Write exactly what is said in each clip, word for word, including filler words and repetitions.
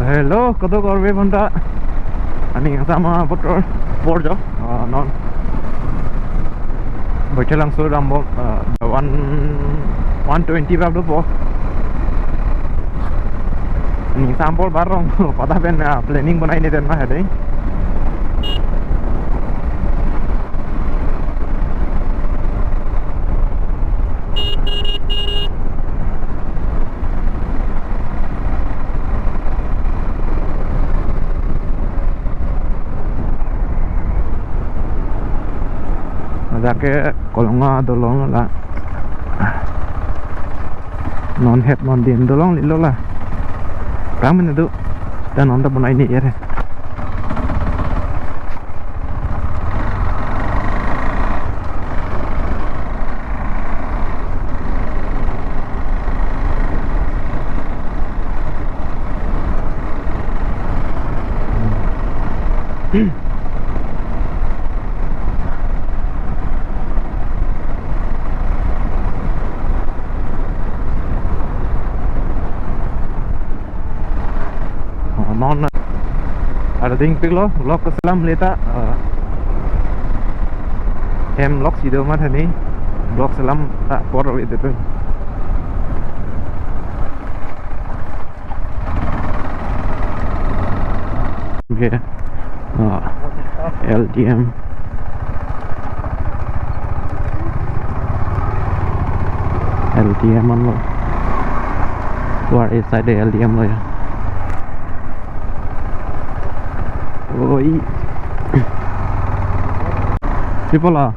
Hello, kadokave aphanta. Aning sama betul porjo. Ah, non. Baithalangso dambom, ah, one, one twenty bab dopo. Aning sampol barong. Pada pen, ah, planning bonai ne den ma hade. Ajak ke Kolonga dolong la. Non het non din dolong lilo la. Kami nadu. Dan non ta bonai ni ere. Oh, non, ada ding piklo, vlog keselam leta, eh, hem vlog sido ma thani, vlog selam ta por ave de pun. Okay. Ah, L D M. L D M anlo. Where is side L D M lo ya? Oi. People are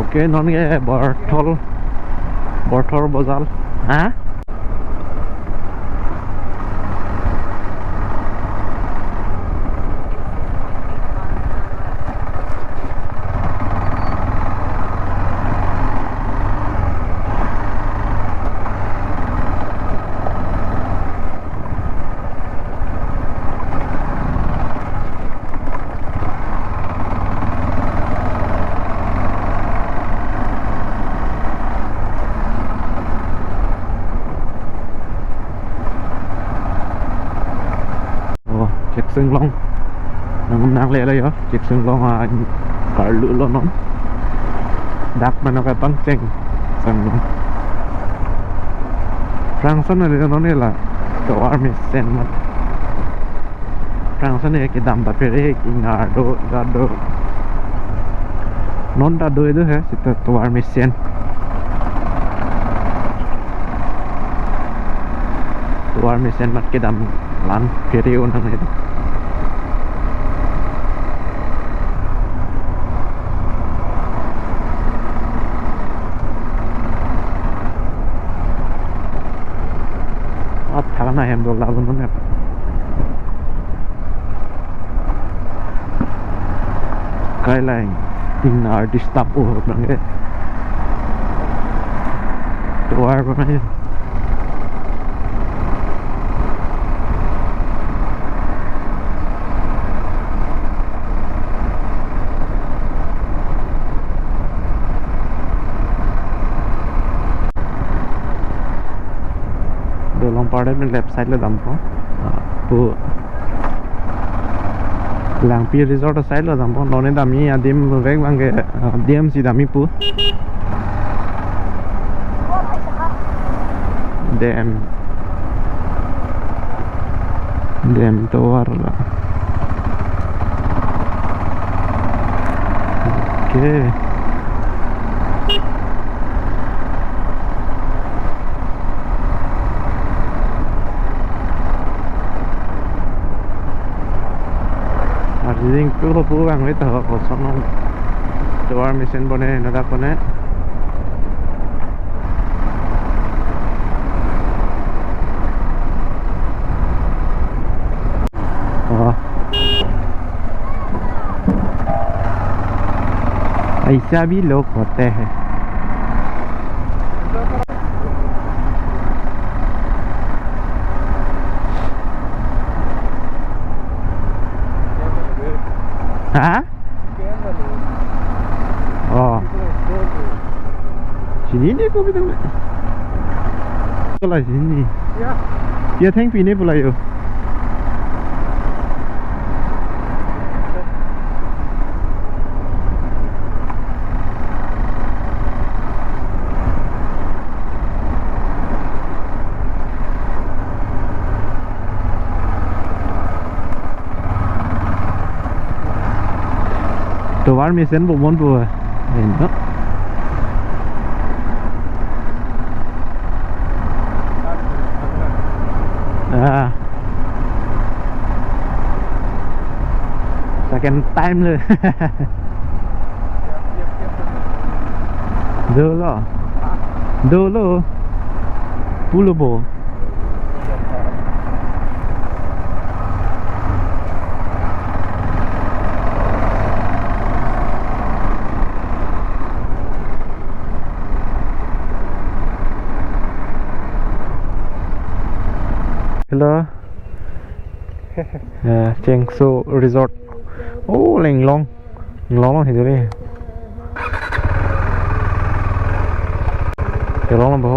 Okay, non ke Borthol, Borthol Bozal. Ha? Oh, Chiksinglong. Nang nanglelo yo, Chiksinglong a karlu lo non. Dak mano ka Pangcheng. Sanglong. Prangson ale non ela. Tovar mesen mat. Prangson e kedam ta phere ingar do, ga do. Non ta do do he, sita tovar mesen. Tovar mesen mat kedam lan phere unang itu. Athak na hem do la lo non ya. Kai lang, tina artist tap o nang ke. Tovar banai. Dolong parde pen left side lo dampo. Ah, pu Langpi Resort side lo dampo. Non ne dam-i adim vek bang ke, ah, D M C dam-i pu. D M. D M tovar la. Okay. Jing tu ho pu bang wait ho, kosong nong. Tovar mesen bone, nadak bone. Oh. ऐसा भी लोग होते हैं। Ha? Oh. Sini dei ko bidang. Ko la sini. Ya. Ya thengpi ne pula yo. Tovar mesen bo mon bo. Eno. Ah. Second time le. Dolo. Dolo. Pulo bo. Hello. Eh, Chengso Resort. Oh, lenglong. Lenglong long hijori. Lenglong long bo.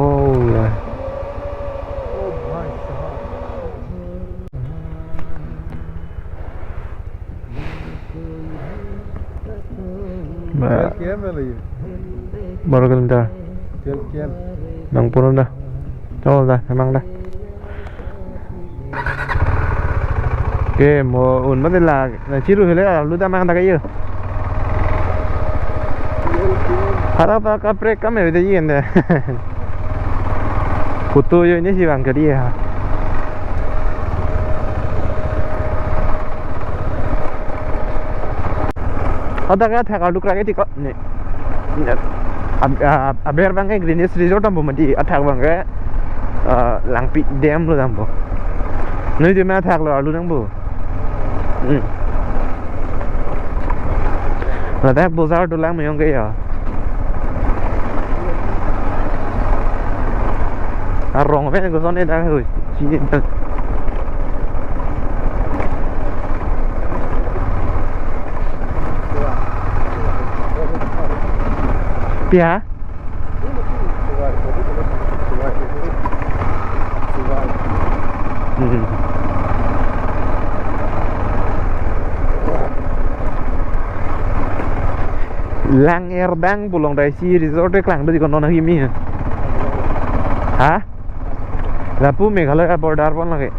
Ba- Kel kiam lo ye? Baro kilometer. Kel kiam? Nang punon da. Chol da, emang da. Ke mo un mati la, na chiru hele, alu ta mang ta kayo. Hara ta kaprek kame de yen de. Kutu yo ini si bang kedi ha. Ada ka thak alu krak iti ko ne. Ne. Ab-, ab-, aber bang ke Green Hills Resort ambo mati, athak bang ke, eh, Langpi Dam lo dambo. Nui di ma thak lo alu nangbo. Hmm. Ladak bozar dolang meyong ke ya. Arong pen ko son ne dak hui. Sini dak. Pia? Hmm. Lang-er dang pulo dei si resort keklang do di kono na himi. Ha? Lapu Meghalaya border pon lake.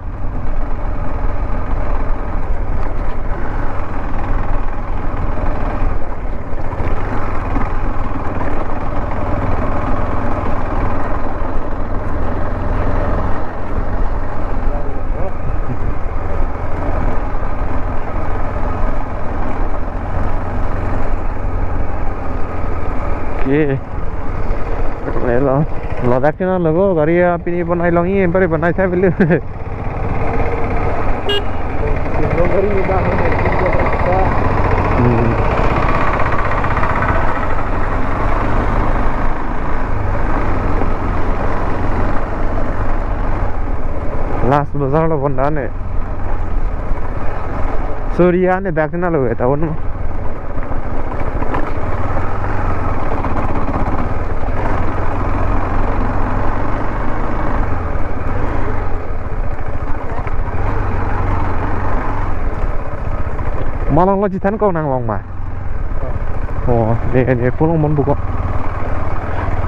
Okay. Lo, ladak ke na logo, gari apini banai longi, empari banai sa beli. Hmm. Last bazar lo bonda ne. Sorry ya ne dak na lo eta on. Malong lo chithan ko nang long ma. Oh, ne, ne, pulo mon buko.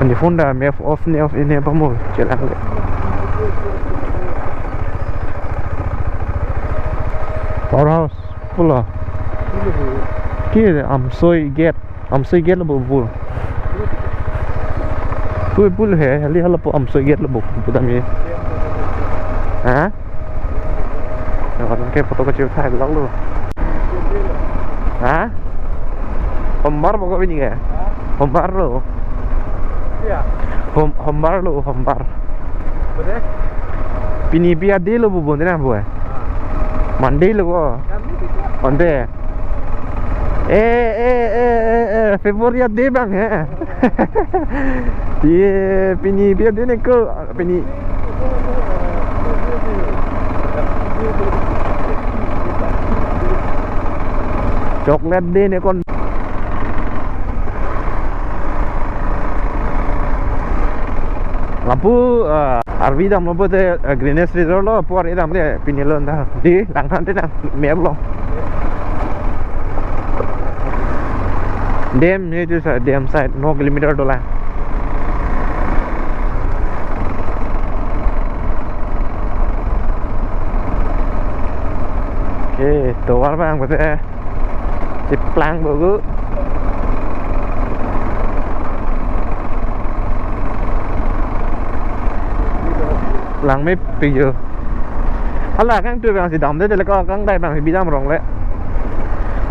Ani phone da map off ne off ne pa mo chelang le. Powerhouse, pulo. Ki Amsoi Gate, Amsoi Gate lo bo bul. Pui bul he, hali hala po Amsoi Gate lo bo, bu dami. Ha? Nang ke photo kachir thai lak lo. Ha? Hombar bokok pini ke? Hombar lo. Iya. Hom-, hombar lo, hombar. Betul? Pini pi a-day lo bu bon na bu. Ah. Monday lo ko. Kami tidak. Ante. Eh, eh, eh, eh, eh, February a-day bang he. Ye, pini pi a-day ne ko, pini. Chocolate day ne kon. Lapu, ah, arvi damlo pote, ah, Greenest Resort lo, pu arvi damle, pini lo anta. Di, langthan te nang, map lo. Dam, ye tu sa, dam side, no kilometer dolang. Oke, tovar bang pote. Cheplang bogu. Langmepik jo. Hala kangtui bang si damde, dele ko kangdai bang si bidam rong le.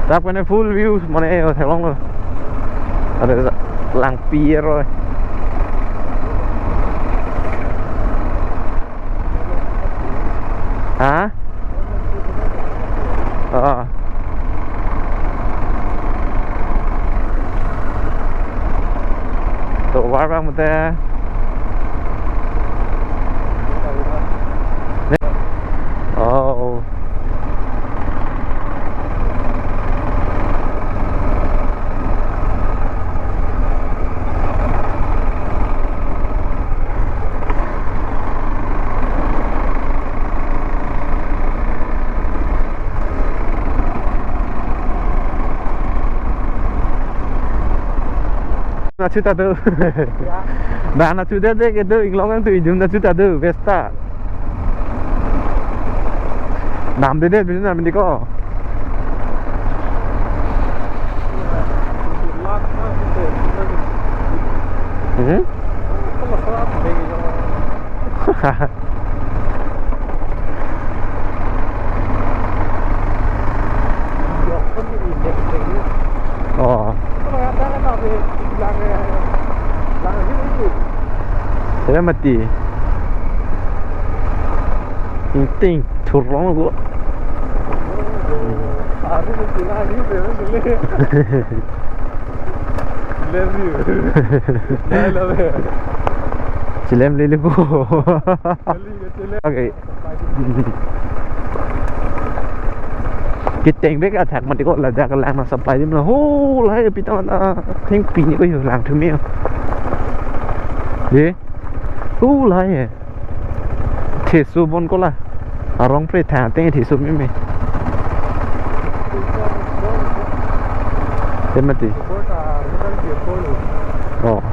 Dak pene full view mane yo theklong lo. Ada langpi roi. Ha? Oh. Tovar bang pote. Oh. Nachu ta do. Ya. Dah nachu de de ke do, inglong ang tu ijum nachu ta do, Vesta. Nam de de, bini nam de ko. Hmm? Oh. Saya mati. Ting ting, thurlong ko. Chilem lele ko. Okay. Kiteng bek athak mati ko, ladak lang na supply dim na. Ho, lahai pi ta na thengpi ni ko yo, lang thu me yo. Ye. Ho, lahai he. Theso bon ko la. Arong pre tha te theso meme. Te mati. Oh.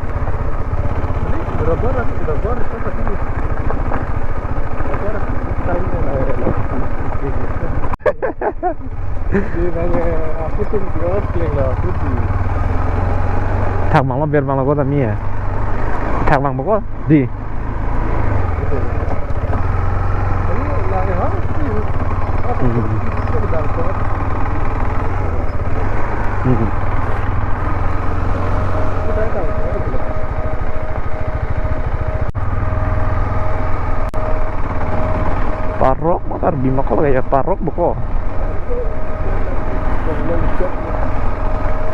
Thak bang lo, ber bang lo ko ta mi ya. Thak bang bokok di. Hmm. Hmm. Parok ma Karbi ma ko ya, parok bokok.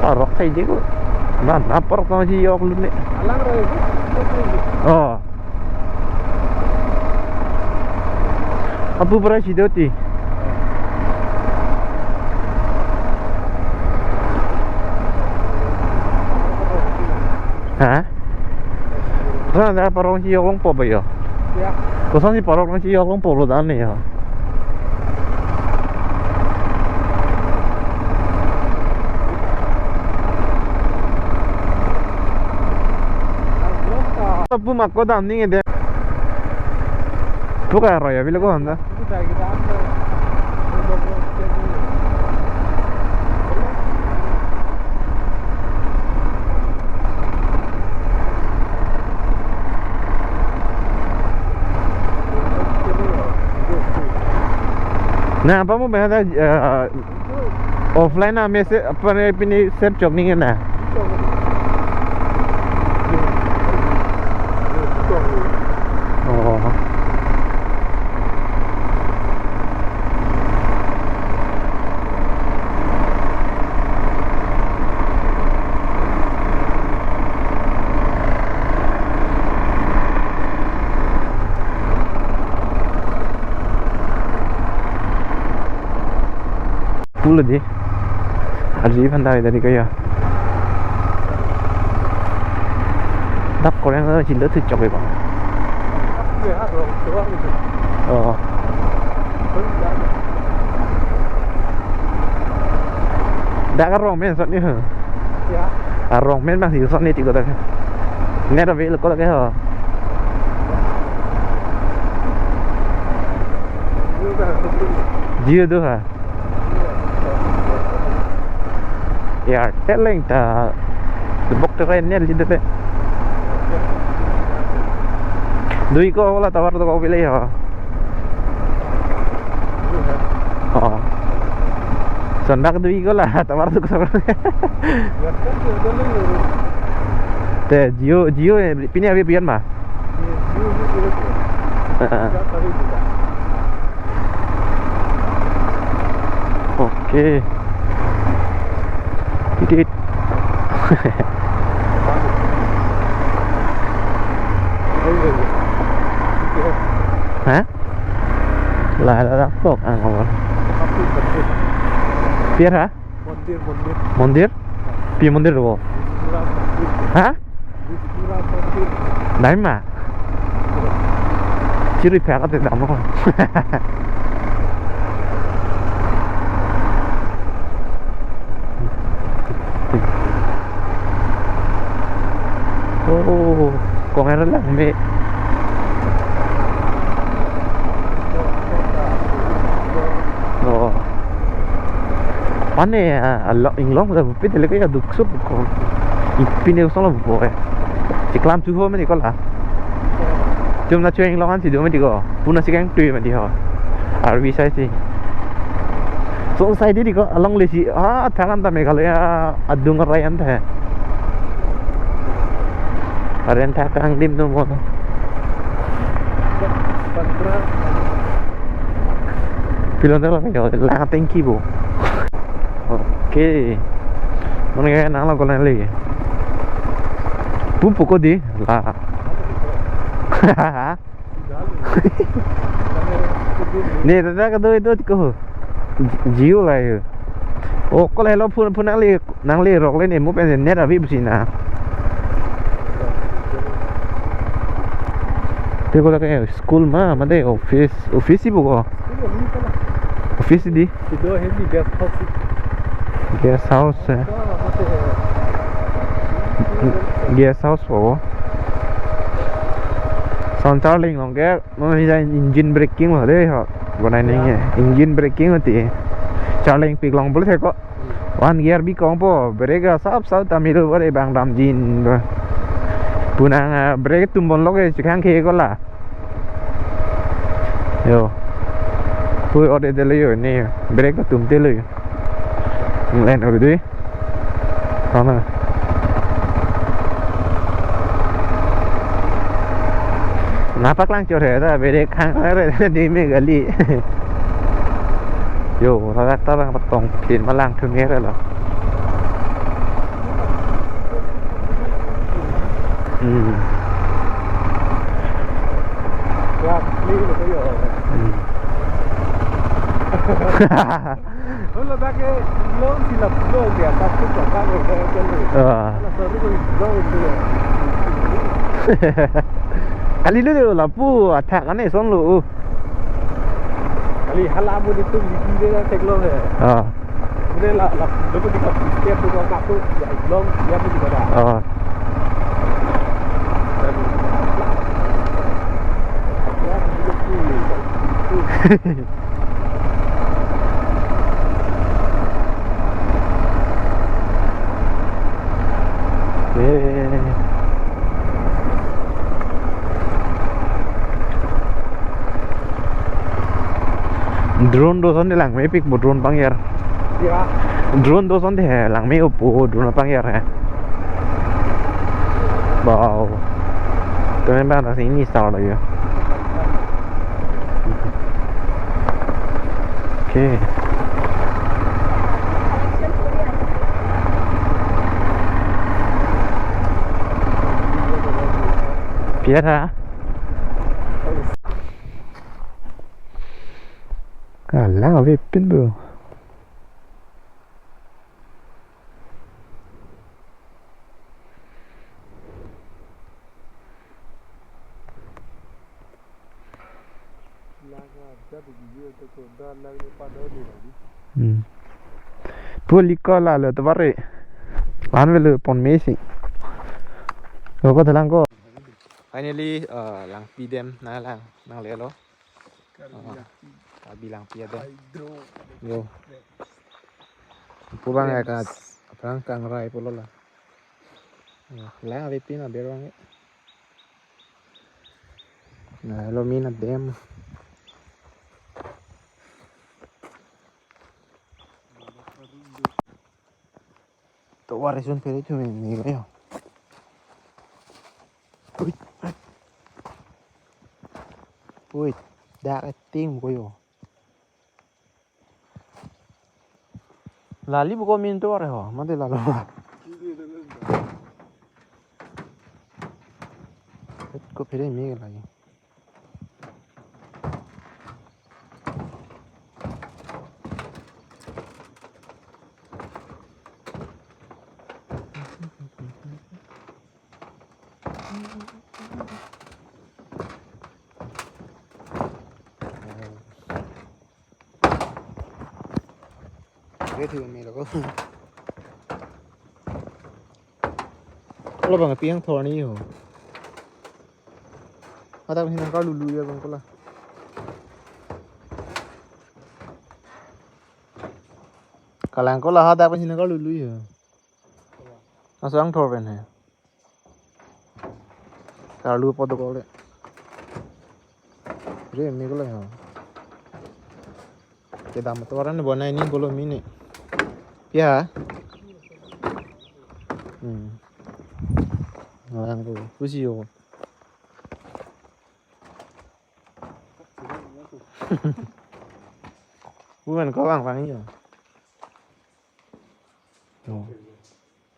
Parok sai je ko. Na, na parok nangchijok lo ne. Oh. Apu pura si do ti. Ha? Sana da parok nangchijok longpo ba yo. Ya. Koson si parok nangchijok longpo lo dan ne yo. Apu ma ko dam ningje de. Pu ka roi ya, bilo ko handa. Na, apa mo ba handa, eh, Offline na message apa ni pini save chok ning na. Oh. Pulo di. Arji phan dai dari kaya. Dak korang lo chilo thu chok ba. Oh. Dak arong men sot ni ho. Ya. Arong men bang si sot ni tiko dak. Net available ke ho. Jio do ha. Airtel lang ta. Bok te kain net jin te. Dui ko wala tower to ko pile ho. Oh. Sondak dui ko la tower to ko. Te Jio, Jio eh, pini abi pian ma? Heeh. Okay. Titit. Hah? Lah, lah, lah, pok, ah, ngomong. Pian ha? Mondir, mondir. Mondir? Pi mondir do? Vishnu Ram mondir. Hah? Vishnu Ram mondir. Dai ma? Chiri phak ate dam lo. Oh, kong er lang me. Oh. Pane, ah, alo, inglong da bupi tele kaya duk sup ko. Ipine usong lo bupo eh. Chiklam tu ho meni ko la. Chum na chueng long an si do meni ko. Puna si kang tu meni ho. Arvi sai si. So sai di ko along le si. Ah, thakan ta Meghalaya adung arai an the. Aren thak kang dim no mo. Pilon ta la yo la thank you bo. Okay. Mane nang lo ko le. Pupu ko di la. Ne, tata kado itu ko. Jio la yo. Oh, ko le lo phone phone nang le, nang le rok le ne mo pen net abi busi na. Te ko la ke school ma, mate office, office ibu ko. Office di. Sido heavy guest house. Guest house eh. Guest house ko. Sound charling long ke. Mo hi jai engine braking lo de ho. Bonai ning ya. Engine braking lo ti. Charling pik long bole thek ko. One gear bi kong po. Brake asap sap ta milo bore bang dam jin bo. Punang, ah, brake tumbon lo ke chikang ke ko la. Yo. Pui ode de le yo ni. Brake tum te le yo. Len ode. Sana. Napa klang chor he ta bere khang re di me gali. Yo, ladak ta bang patong phin malang thu me re lo. Hmm. Hmm. Lo bak ke lo si la lo dia ta tu ka ka lo ka lo. Ah. La so ru lo lo. Kali lo lapu athak ane son lo. Kali hala mo di tu lidi de la thek lo he. Ah. Mo di la la lo di ka step tu ka tu ya long ya mo di ka. Ah. Eh. Drone do son lang mepik bo drone pangjar. Ya. Drone do sonte he, langme-o pu drone apang yar he. Wow. Temen bang ta si ini star lagi. Oke. Piara. Alang avepin, bro. Hmm. Puli ko lalo tovar-e. Lan velo pon mesi. Lo ko dalang ko. Finally, uh, Langpi Dam nanglang, nanglelo. Karbi Langpi. Karbi Langpi Dam. Hydro. Yo. Pu bang ya ka, aphrang kangrai pulo la. Yo, la avepin aber bang ya. Nalo mena dam. Tovar ason phere thu me, me kayo. Ui. Ui. Dak ating koyo. Lali buko min tovar ho, mate lalo. Ko phere me lagi. Oke, thik me lo ko. Lo bang pi angthor ni ho. Hadak si nangkarlulu ya bang ko la. Kalang ko la hadak si nangkarlulu ya. Laso angthor pen he. Karlu apot dokok le. Re, me ko le ho. Kedam atovar an bonai ni bolo mini. Ya. Hmm. Ngarang ko. Kusi yo. Bukan ko bang bang yo. Oh.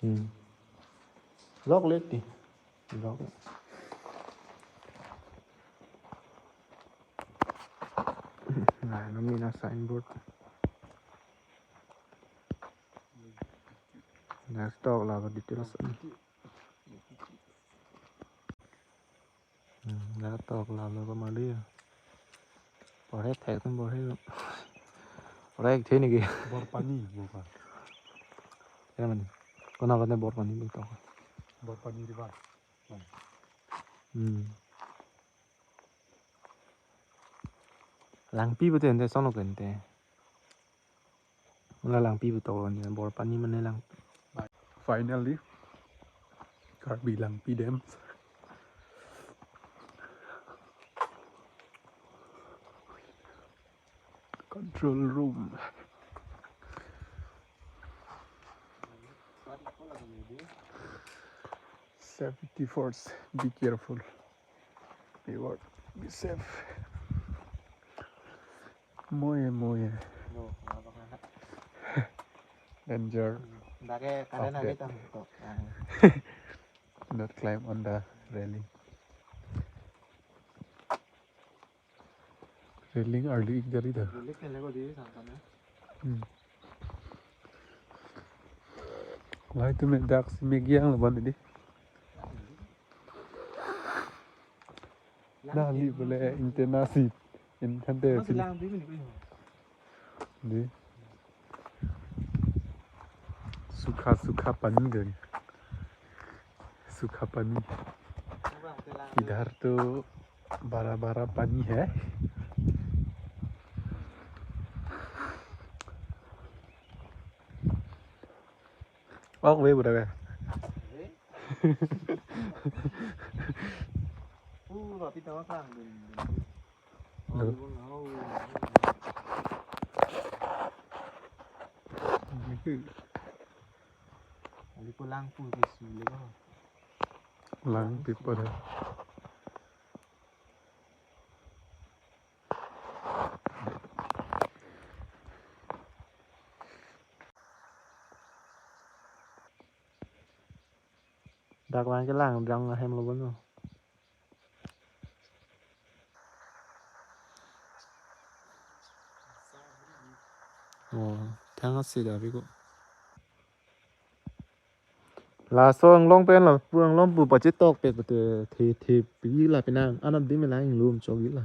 Hmm. Lok leti. Lok. Nah, ini mina signboard. Next talk lah details. Hmm, la tok la lo ko mali. Bor he thek tum bor he. Bor he theni ke. Borpani, Borpani. Ya mani. Kona kona Borpani lo tok. Borpani river. Hmm. Langpi betul ente sono ke ente. Mula Langpi betul ni Borpani mane lang. Finally, Karbi Langpi Dam. Control room. Safety first, be careful. Be what? Be safe. Moye, moye. No, no, no, no. Danger. Dake karen age object. Tam to. Do not climb on the railing. Railing arli ik dari dah. Railing kene ko di sana. Hmm. Wah, itu me dak si me giang laban ini. Nah, ini boleh internasi. In kan deh. Masih sini. Lang di sini ko. Di. Sukha sukha pani deh. Sukha pani. Idhar to bara bara pani hai. Ok, we bura we. Pura pita wakang dun. Lo. Alipo lang pu ke sule ko. Lang people. Dak lang ke lang, dak ahem lo bono. Oh, thank you, sida biko. Laso anglong pen lo, pu anglong pu pachetok pet pete the the pi la penang, anat di melang lum chok la.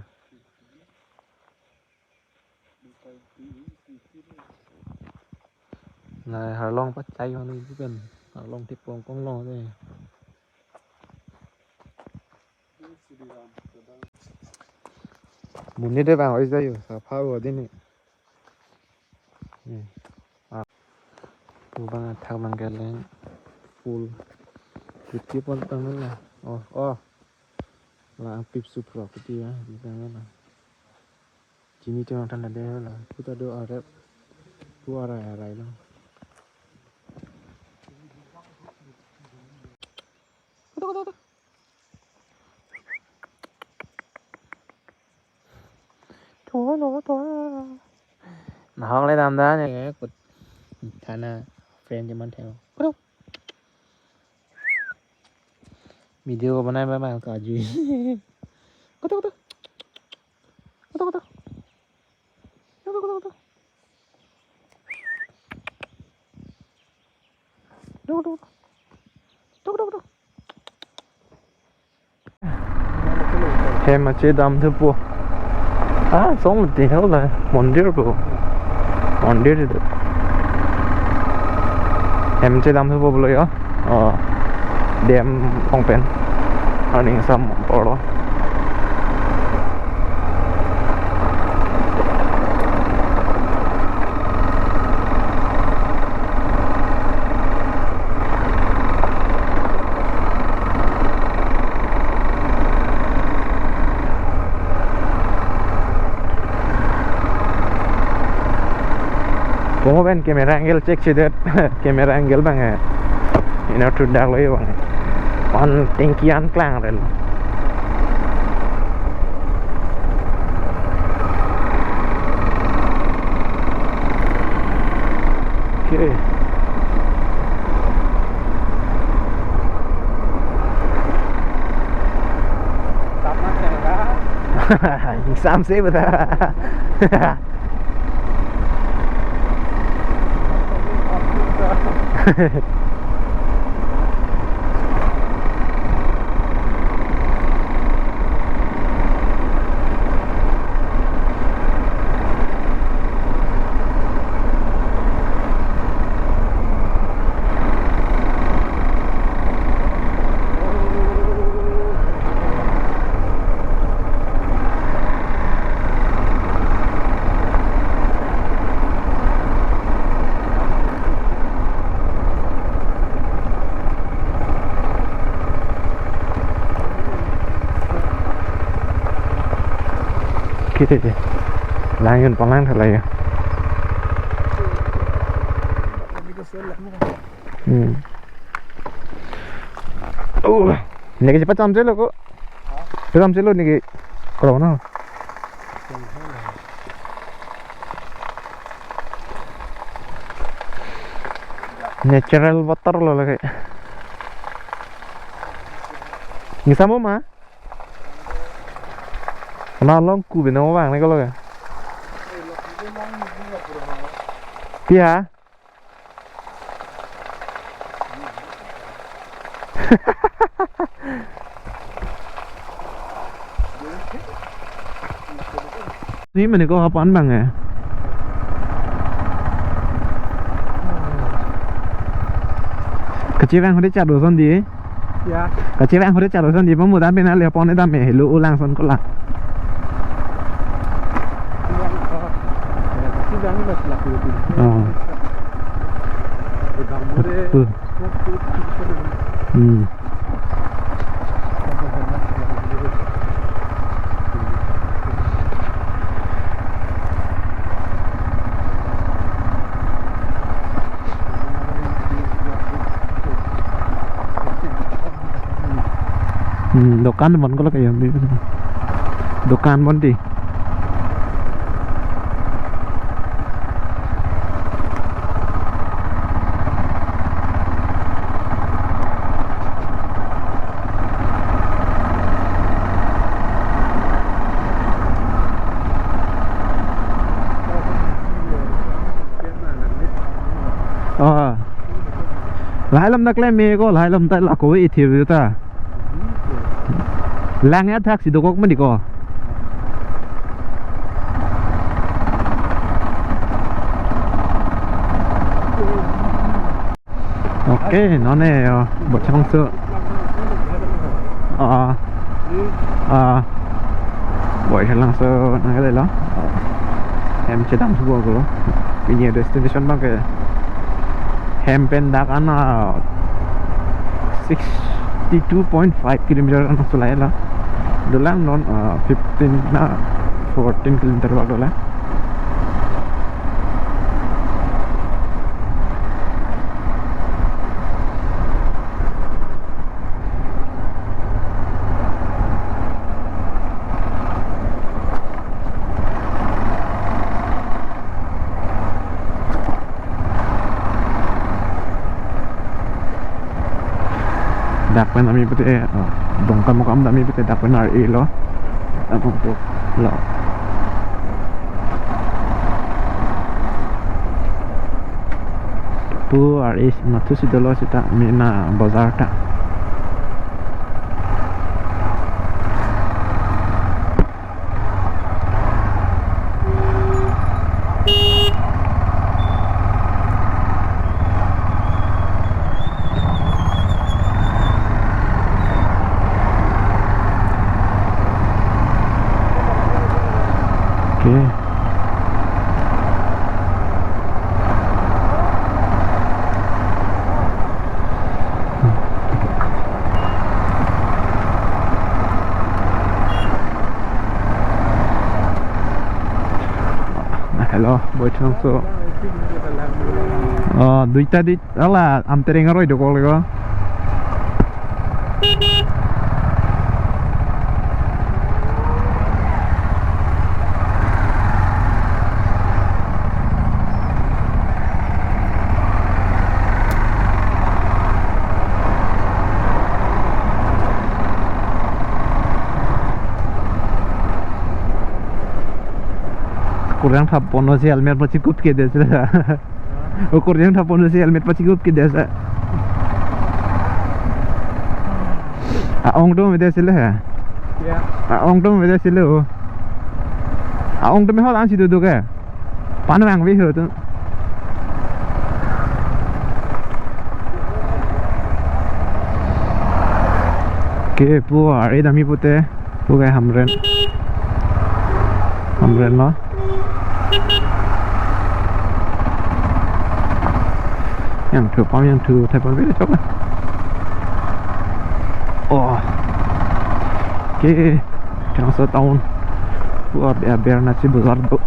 Nai harlong pachai hon ni pen, harlong thepong kong long de. Muni de bang oi jayo, sapha bo dini. Hmm. Ah. Pu bang athak bang kelen full. Fifty pon tang la. Oh, oh. La ang pip suprok kuti ya, di tang la. Chini chong than de la. Puta do arep. Pu arai arai lo. Kutuk, kutuk, kutuk. Tho, tho, tho. Nahok le dam da ne kut. Thana friend jeman theng. Kutuk. Video ko banai ba bang kaju. Kutuk, kutuk. Kutuk, kutuk. Kutuk, kutuk, kutuk. Duk, duk, duk. Duk, duk, duk. Hem ache dam thupo. Ah, song ti hel la mondir ko. Mondir itu. Hem ache dam thupo pulo yo. Oh. Dam ong pen. Aning sam poro. Komo pen camera angle check chedet. Camera angle bang eh. Ino thudak lo bang. One tanki an klang rel. Okay. Sam se bata. Kete te. Lang yun panglang thalai ya. Hmm. Oh, neke cepat samselo ko. Cepat samselo neke. Kalau mana? Natural water lo lagi. Ngisamo ma? Nalong ku bino bang ne ko lo ke. Pia? Ni mene ko hapan bang eh. Kachirang hore chado son di. Ya. Kachirang hore chado son di, pamu dam pena le pon dam me helo ulang son kola. Oh. Hmm. Dokan bon ko la kayo. Dokan bon di. Oh. Lahai alam ta klem me ko, lahai alam ta la ko ithip ta. Lang ya thak si dokok mandi ko. Okay, non ne, oh, Boitheklangso. Ah, ah. Boitheklangso nang kali lo. Hem chedam subo ko. Pini destination abang ke hem pen dak an, ah, sixty-two point five kilometer an sulai lo. Dolang non, ah, fifteen na fourteen kilometer bak dolang. Dak pen ami pute, oh, Dongkamukam dam ami pute dak pen ar-e lo. Abang tu lo. Pu ar-e mathu si dolo seta mena bazar ta. Okay. Hello, Boitheklangso. Oh, duita di, ala, Amtereng aroi dokok le ko. Kurang thap ponlo si helmet pachikup ke dei sila. O kurang thap ponlo si helmet pachikup ke dei sa. A-ong atum dei sila ha. Ya. A-ong atum dei sila o. A-ong atum hot an si duduk ke. Pan vangve ho tu. Ke pu ar-e dam ami pute. Pu ke Hamren. Hamren lo. Yang thu pam yang thu thai pam bile chok. Oh. Ke, Kherangsa town. Pu aber aber na si bazar do.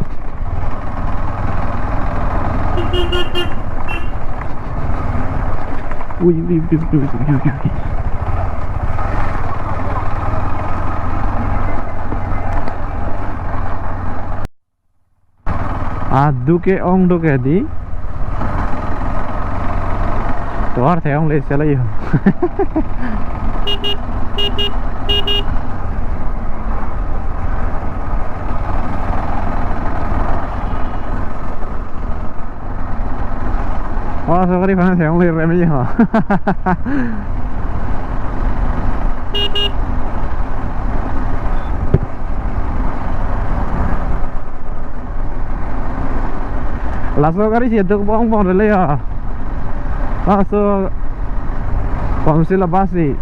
Ui, ui, ui. Adu ke ong do ke di. Tovar the ong le sela yo. Oh, sorry, pana the ong le rem yo. Laso gari si atuk bong bong rele ya. Laso pamsi la basi.